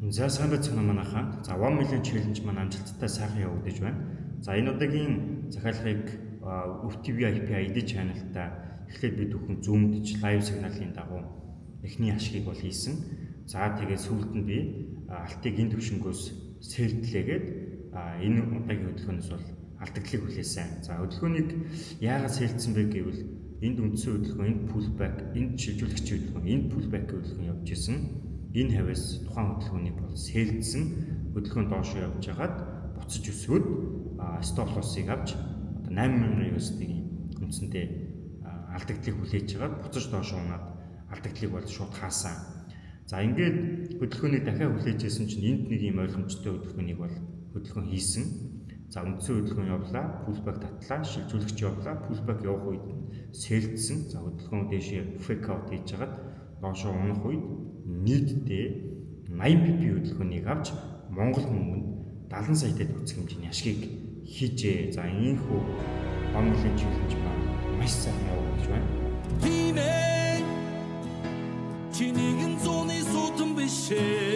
За, сайн байцгаана уу, манайхаа. За, 1 million challenge маань амжилттай сайхан явагдаж байна. За, энэ удаагийн захиалгыг өвт VIP ID channel-та эхлээд бид бүхэн Zoom-дэж live сигналын дагуу эхний ашгийг бол хийсэн. За, тэгээд сүүлд нь би алтыг энэ төвшөнгөөс sell длээгээд энэ удаагийн хөдөлгөөнөөс бол алдагдлыг хүлээсэн. За, хөдөлгөөнийг яагаад sell дсэн бэ гэвэл энд үндсэн хөдөлгөөн, энд pullback, энд шилжүүлэгчийн хөдөлгөөн, энд pullback хөдөлгөөн явж исэн. Энэ хавьяас тухайн хөдөлгөөнийг бол sell дсэн. Хөдөлгөөн доош явж хагаад буцаж өсөөд stop loss-ыг авч одоо 8000 USD-ийн үндсэндээ алдагдлыг хүлээж хагаад буцаж доош унаад алдагдлыг бол шууд хаасан. За, ингээд хөдөлгөөнийг дахиад хүлээж исэн чинь энд нэг юм ойлгомжтой хөдөлгөөнийг бол хөдөлгөөн хийсэн. За, үндсэн хөдөлгөөн явлаа, pullback татлаа, шилжүүлэгч явлаа, pullback явах үед нь sell дсэн. За, хөдөлгөөн дээшээ fake out хийж хагаад доошоо унах үед нийтдээ 80 pip хөдөлгөөнийг авч Монгол мөнгөнд 70 саятай төгсөх хэмжээний ашгийг хийжээ. За, ийхүү 1 million challenge маань маш сайхан явагдаж байна. Тийм ээ. Чи нэгэн зууны суудан биш ээ.